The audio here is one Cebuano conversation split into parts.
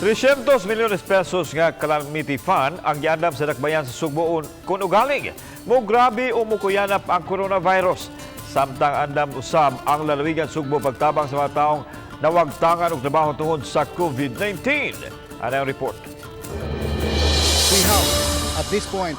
300 milyones pesos nga calamity fund ang giandam sa dakbayan sa Sugbo kung ugaling mo grabe o mukuyanap ang coronavirus. Samtang andam usab ang lalawigan Sugbo pagtabang sa mga taong nawagtangan og trabaho tungod sa COVID-19. Ano ang report? We have, at this point,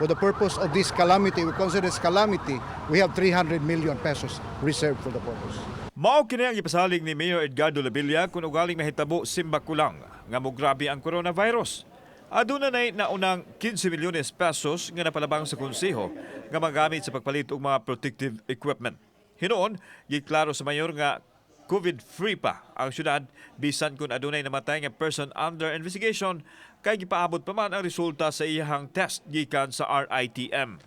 for the purpose of this calamity, we consider this calamity, we have 300 million pesos reserved for the purpose. Mao kini ang gipasalig ni Mayor Edgardo Labilla kung ugaling mahitabo simbako lang nga mograbe ang coronavirus. Aduna nay naunang 15 milyones pesos nga napalabang sa konseho nga magamit sa pagpalit og mga protective equipment. Hinuon, giklaro sa mayor nga COVID-free pa ang syudad bisan kung adunay namatay nga person under investigation kay gipaabot pa man ang resulta sa iyahang test gikan sa RITM.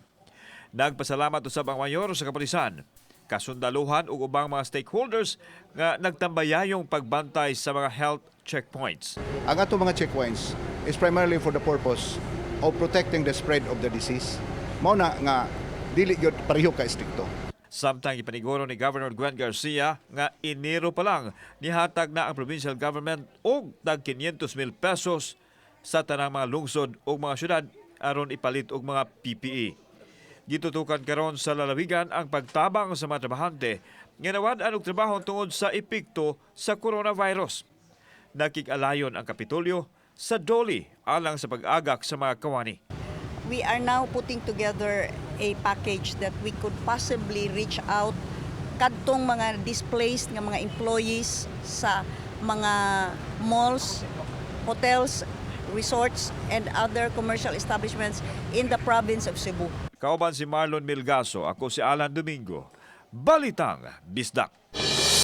Nagpasalamat usab ang mayor sa kapulisan, kasundaluhan ug ubang mga stakeholders nga nagtambayayong pagbantay sa mga health checkpoints. Ang ato mga checkpoints is primarily for the purpose of protecting the spread of the disease. Mao na nga dili gyud pareho ka estrikto. Samtang ipaniguro ni Governor Gwen Garcia nga Enero pa lang nihatag na ang provincial government og tag 500 mil pesos sa tanang mga lungsod ug mga syudad aron ipalit og mga PPE. Gitutukan karon sa lalawigan ang pagtabang sa mga trabahante nga nawad-an og trabaho tungod sa epekto sa coronavirus. Nakig-alayon ang Kapitolyo sa DOLE alang sa pag-agak sa mga kawani. We are now putting together a package that we could possibly reach out kadtong mga displaced nga mga employees sa mga malls, hotels, resorts, and other commercial establishments in the province of Cebu. Kauban si Marlon Milgaso, ako si Alan Domingo. Balitang Bisdak.